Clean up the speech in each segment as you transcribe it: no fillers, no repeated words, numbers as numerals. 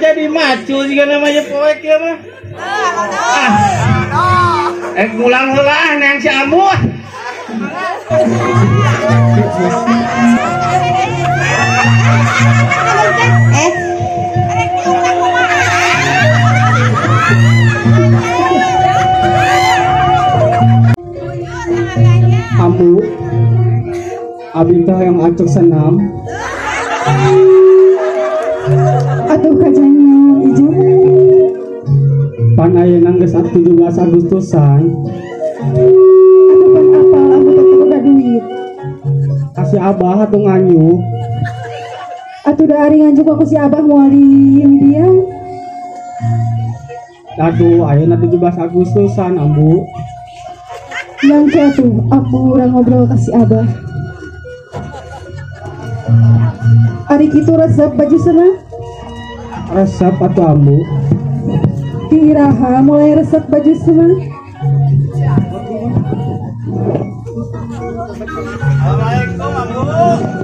Jadi macu juga namanya poek ya mah. Ah. Ngulang heula nang si Ambu. Ambu, abi teh yang acuk senam. Atuh kacanya ijo. Pan ayeuna geus 17 Agustusan. Atuh pan apal ambu teh boga duit. Kasih abah atuh nganjuk. Atuh da ari nganjuk aku si abah moal di media. Aduh, ayeuna 17 Agustusan ambu. Yang ke atuh aku urang ngobrol ka si abah. Ari kitu resep baju sana? Resep atau ambu? Iraha mulai resep baju sana. Assalamualaikum ambu.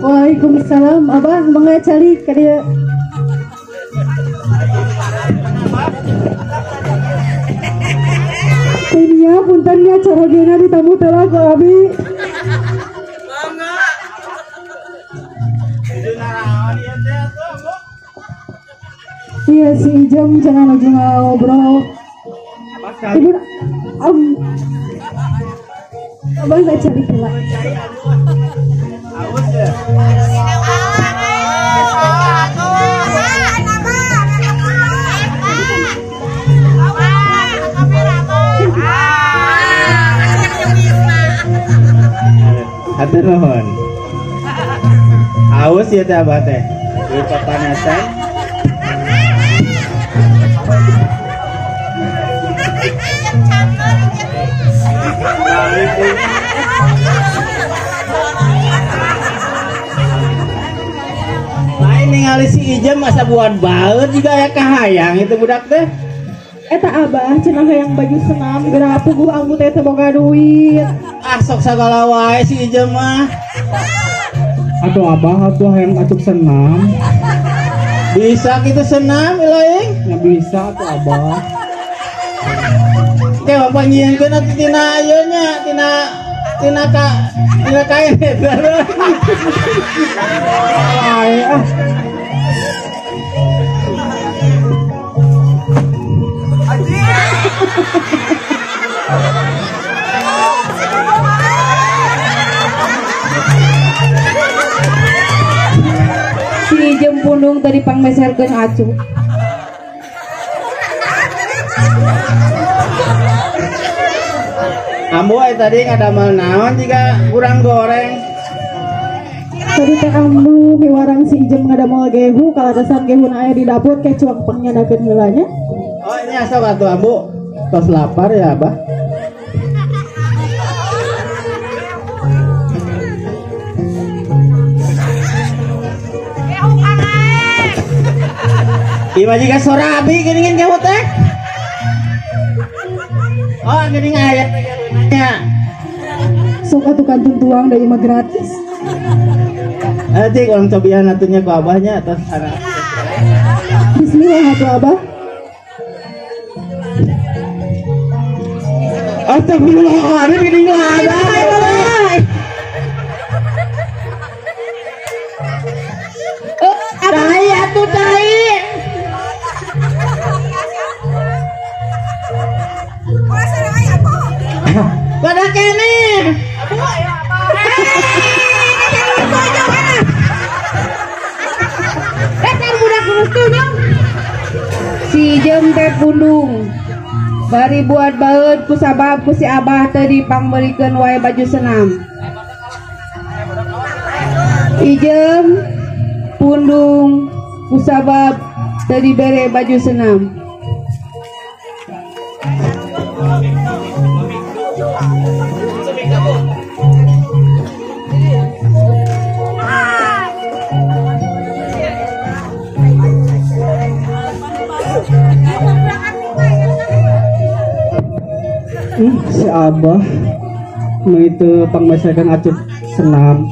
Waalaikumsalam abah, mangga calik ka dieu. Ini punten nya carogena ditamu telah ku abi. Mangga. Naraon ieu teh atuh ambu? Iya si Ijem jangan lagi ngobrol. Ibu, abang nggak cari pula. Aus ya. Hatur nuhun. Aus ya teh abah teh. Di papanasan. Lain ningali si Ijem masa buat baut juga ya kahayang itu budak teh. Eta abah cenah hayang baju senam geura puguh ambu teh teu boga duit. Ah sok sagala wae si Ijem mah. Atuh abah atuh hayang acuk senam. Bisa gitu senam ilaing? Ya bisa atuh abah. Oke, bapak nyieunkeun atuh tina ieu nya, tina tina ka tina kain eta. Wae ah. Si Ijem pundung tadi pangmeserkeun acu. Ambu tadi ngadamel naon jika kurang goreng. Tadi teh ambu miwarang si Ijem ngadamel gehu kalatasan gehuna aya di dapur ke cuang pangnyadakeun heula nya. Oh ini asal atuh ambu tos lapar ya abah. Ima jika sorabi geuningan gehu teh. Oh geuning aya nya. Sok atuh kantun tuang da imah gratis. Nanti kurang cobian atunya ku abahnya atas arah. Bismillah atuh abah. Astagfirullahaladzim, ini nggak ada. Tai atuh tai. Pada kene. Si Ijem teh pundung bari buat baeud ku sabab ku si Abah teh dipangbeurikeun wae baju senam. Ijem pundung ku sabab teu dibere baju senam. Si Abah itu pangmasakan acuk senam.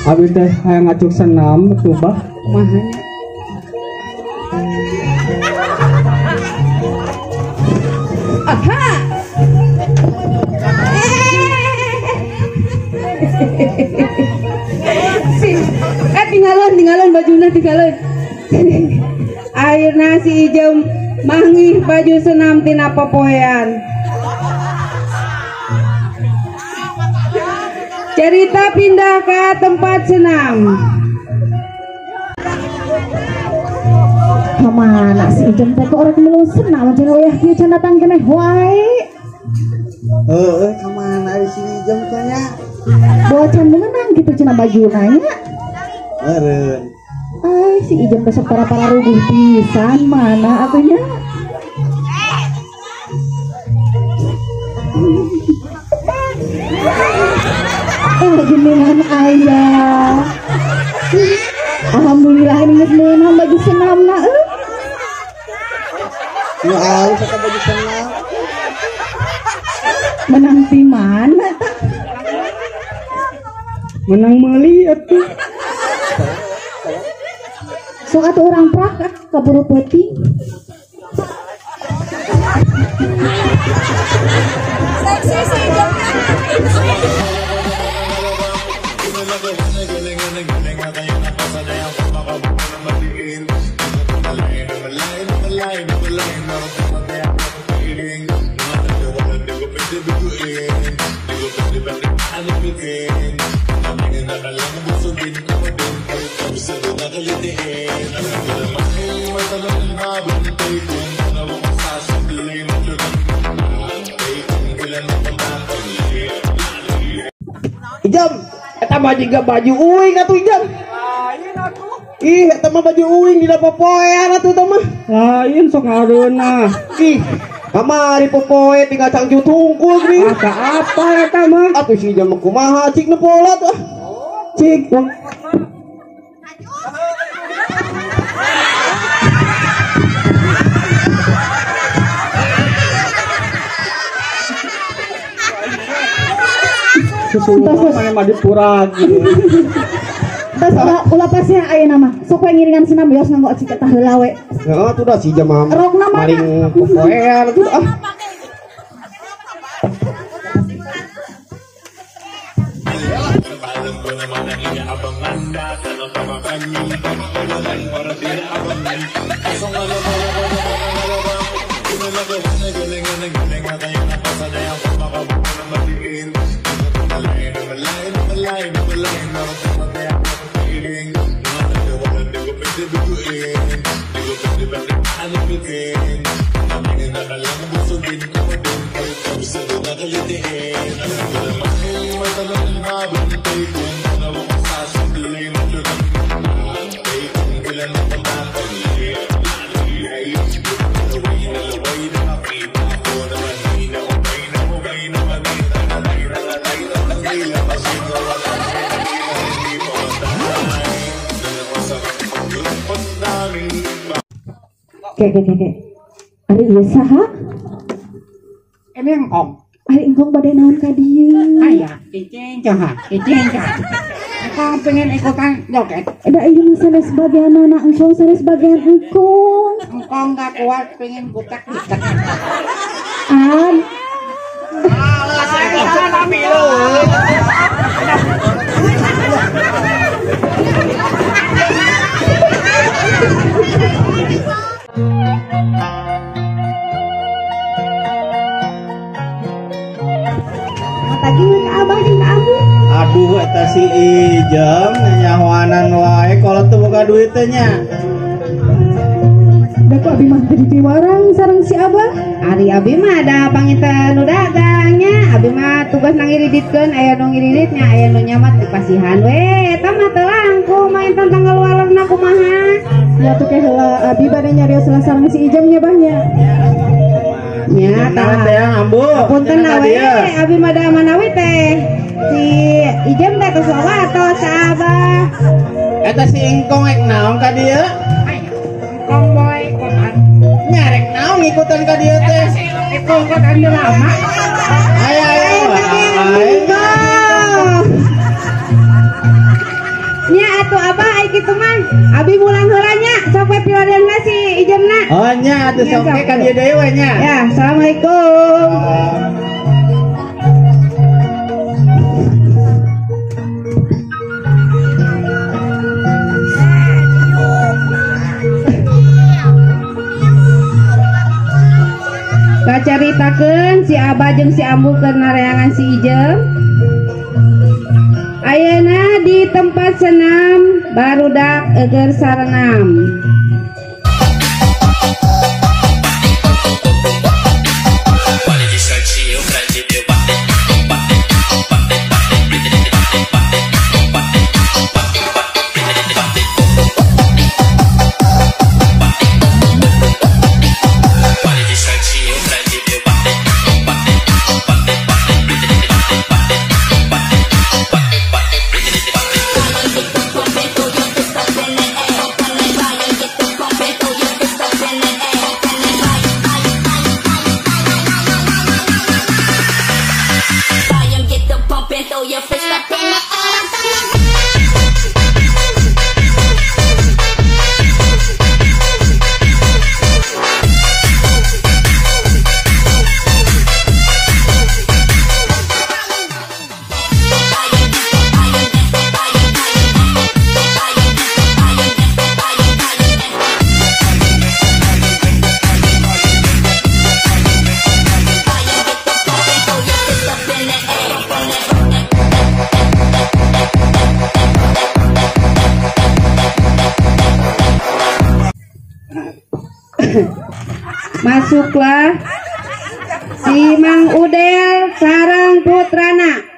Abis teh hayang acuk senam tuh bah. Mahanya. Aha. Tinggalan bajuna tinggalan. Akhirnya si Ijem manggih baju senam tina popoean. Cerita pindah ke tempat senam. Kemana si Ijem teh kok orang melu senam cenah wayah kieu can datang keneh wae. Heeh, kemana si Ijem teh nya? Bawa can meunang kitu cenah bajuna nya. Meureun. Ay, si Ijem besok para-para ruguh pisan mana atunya? Geningan ayah. Alhamdulillah ini geus meunang baju senamna euy. Nu alus eta baju senam. Menang ti mana tah? Menang meuli atuh. Sok atuh urang prak kaburu peuting. Seksi si Ijem. Ijem, eta mah jiga baju uing atuh Ijem. Lain atuh. Ih, eta mah baju uing dina popoean atuh eta mah. Lain sok ngareunah. Ih, kamari popoe tinggal cangcut hungkul geuning. Asa apa eta mah? Atuh si Ijem mah kumaha cik nu pola tuh. Cik. Mana mah dipurag. Terus ulah pasnya ayeuna mah. Sok we ngiringan senam bios nganggo acik eta heula we. Heeh, atuh da si Ijem mah. Rokna mana? Maring popoean atuh ah. Oke. Ari ieu saha? Ini yang kong. Ari engkong bade naon ka dieu? Aya, icing jaha, icing jaha. Engkong pengen ikutan joget. Da ieu mah sanes bagianana engkong, sanes bagian engkong. Engkong gak kuat pengen gutak-gutak. An. Alah, saya nabi lu. Tadi ka abah jeung ka ambu. Aduh eta si Ijem nyahoanan wae kalau teu boga duit teh nya. Da ku abi mah teu dipiwarang sareng si abah. Ari abi mah da panginten nu dagang nya, abi mah tugas ngiriditkeun aya nu ngiridit nya, aya nu nyamat dipasihan we. Eta mah teu langkung mah intan tanggal walerna kumaha. Ya tuh ke heula abi bade nyarios lah sareng si Ijem nya bah nya. Nya tah teh ambu. Punten we abi mah da manawi teh. Si Ijem teh tos watos ka abah. Eta si Engkong ek naon ka dieu? Engkong moe ikutan. Nyarek naon ngikutan ka dieu teh? Engkong kok anu lama. Ayo ayo. Nya atuh abah ai kitu mah. Abi mulang heula nya sok we piladeun si Ijemna. Oh nya atuh sok we ka dieu deui we nya. Ya, assalamualaikum. Kacaritakeun si abah jeung si ambu keur nareangan si Ijem. Ayeuna di tempat senam barudak eger sarenam. Masuklah si Mang Udel sareng putrana.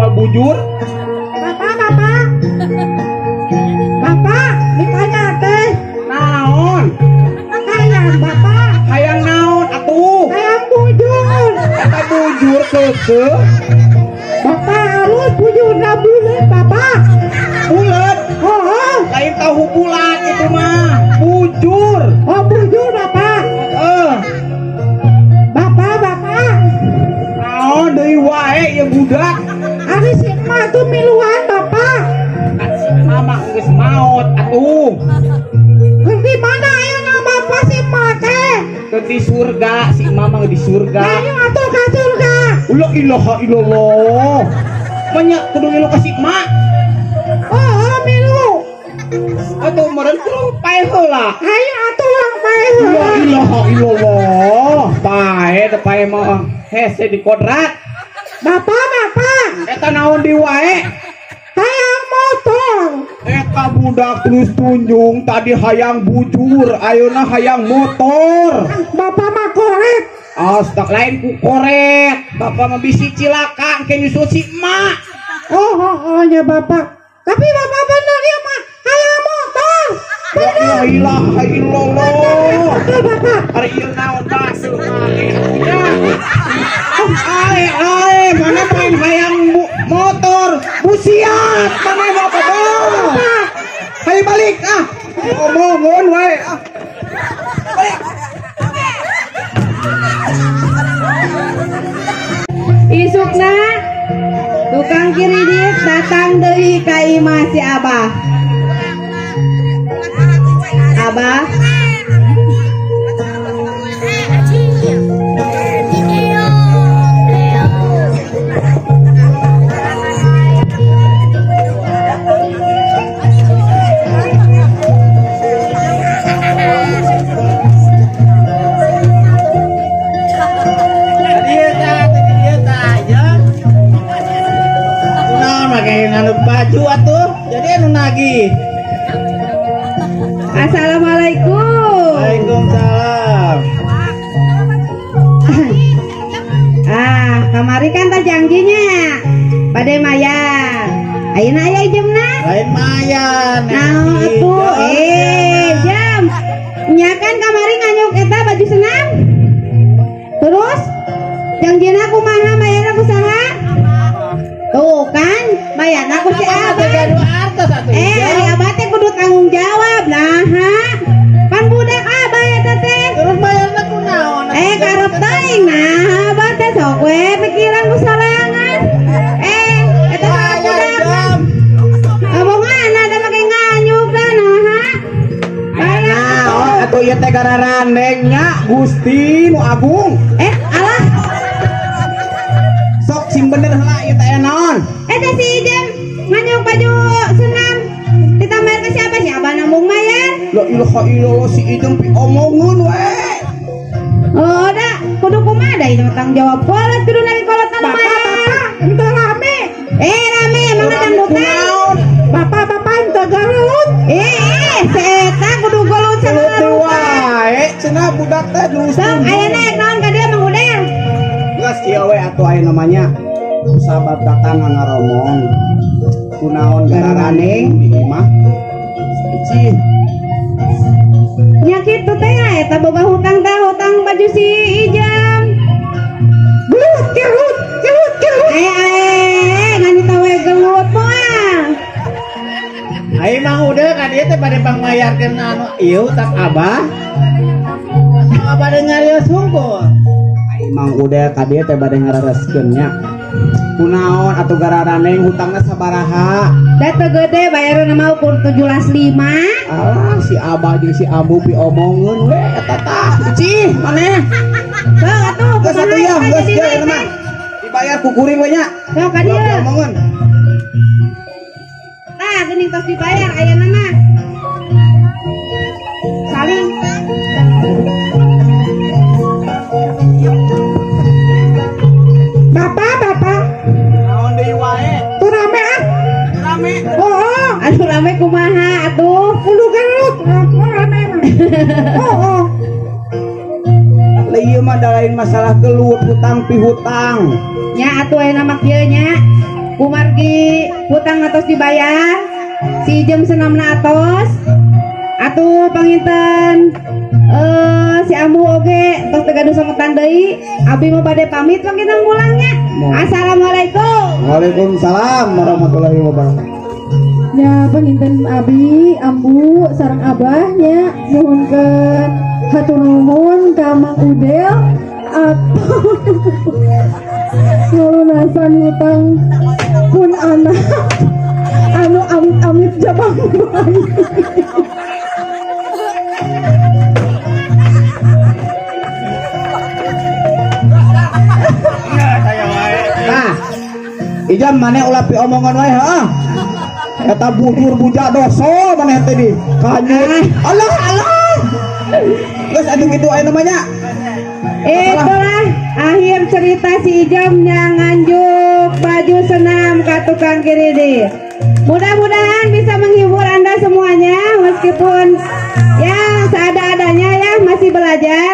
Bujur. Bapak, bapak. Bapak, ditanya teh. Naon? Hayang bapak. Hayang naon atuh? Hayang bujur. Eta bujur keukeuh. Bapak harus bujurna bulet, bapak. Bulet? Heeh. Lain tahu bulat itu mah. Bujur. Oh, bujur bapak. Heeh. Bapak, bapak. Naon deui wae ieu budak. Ari si emak tuh miluan bapak. Kan si emak geus maot atuh. Keur di mana ayeuna bapak si emak teh? Keur di surga, si emak mah di surga. Ayo atuh ka surga. La ilaha illallah. Banyak kudu ngilu ka si emak. Oh, milu. Atuh meureun kudu paeh heula. Ayo atuh urang paeh heula. La ilaha illallah. Paeh teh paeh mah hese di kodrat. Bapak, bapak. Eta naon di wae? Hayang motor. Eta budak terus tunjung tadi hayang bujur, ayeuna hayang motor. Bapak mah korek. Astag lain ku korek. Bapak mah bisi cilaka engke nyusul si emak. Oh, nya bapak. Tapi bapak bener ieu mah hayang motor. La ilaha illallah. Betul bapak. Ari ieu naon basuh Ae ae mana main hayang motor busiat mana bapak dah. Hayu balik ah. Omongon wae ah. Balik. Isukna tukang kiridit datang deui ka imah si Abah. Abah baju atuh jadi anu nagih. Assalamualaikum. Waalaikumsalam. Ah, kamari kan tah janjinya bade mayar. Ayeuna aya ijemna? Lain mayar. Naon atuh? Jam. Nya kan kamari nganyuk eta baju senam. Terus janjina kumaha mayarna ku saha? Tuh kan, bayarna ku si Abah. Ari Abah teh kudu tanggung jawab. Nah, pan budak Abah eta teh. Terus bayarna ku naon? Karep teuing. Nah, Abah teh sok we pikiran ku sorangan. Eta mah budak. Abongan ada make nganyuk dah nah. Bayar naon atuh ieu teh gararandeng nya Gusti nu Agung. Alah. Sok sing bener heula ieu teh naon? Eta si Ijem nganyuk baju senam ditambahin ke siapa sih? Abah nambung mayar. La ilaha illallah si Ijem pi omongeun we. Oh, da kudu kumaha da ieu tanggung jawab kolot kudu nari kolot anu mayar. Bapak, henteu rame. Rame emang dangdutan. Bapak-bapak henteu gelut. Si eta kudu gelut sagala rupa. Wae cenah budak teh geus. Sok ayeuna rek naon ka dieu Mang Udel? Geus kieu we atuh aya namanya. Sahabat datang ngaromong. Kunaon gararaning di imah. Icih. Nya kitu teh eta boga hutang teh hutang baju si Ijam. Gelut gelut gelut gelut. Nganita we gelut moal. Ai Mang Udel ka dieu teh bade pangmayarkeun anu ieu hutang Abah. Abah bade nyarios hungkul. Ai Mang Udel ka dieu teh bade ngarareskeun nya. Kunaon atuh gararaneng hutangna sabaraha? Da teu gede bayarna mah ukur 17.5. Alah si Abah jeung si Ambu pi omongeun we eta tah. Icih maneh. Sok atuh geus atuh ya, geus ieu mah. Dibayar ku kuring we nya. Sok ka dieu. Omongeun. Tah geuning tos dibayar ayeuna mah. Saling. Bapak, bapak. Naon deui wae? Tuh rame ah. Rame. Oh, atuh rame kumaha atuh? Kudu gelut, rame mah. Oh. Lah ieu mah da lain masalah gelut, hutang pihutang. Nya atuh ayeuna mah kieu nya. Kumargi hutang atos dibayar, si Ijem senamna atos. Atuh panginten si Ambu oge tos teu gaduh sametan deui. Abi mah bade pamit panginten mulangnya. Assalamualaikum. Waalaikumsalam warahmatullahi wabarakatuh. Ya panginten abi, Ambu sareng Abah nya nuhunkeun hatur nuhun ka Mang Udel atau ngalunasan hutang pun anak anu amit-amit jabang bayi. Nah, Ijam maneh ulah pi omongan wae heuh. Eta bujur buja doso maneh teh di kanyut. Allah Allah. Geus atuh kitu aya namanya. Itulah akhir Akhir cerita si Ijem yang nganjuk baju senam ke tukang kiridi. Mudah-mudahan bisa menghibur Anda semuanya, meskipun ya seada-adanya ya, masih belajar.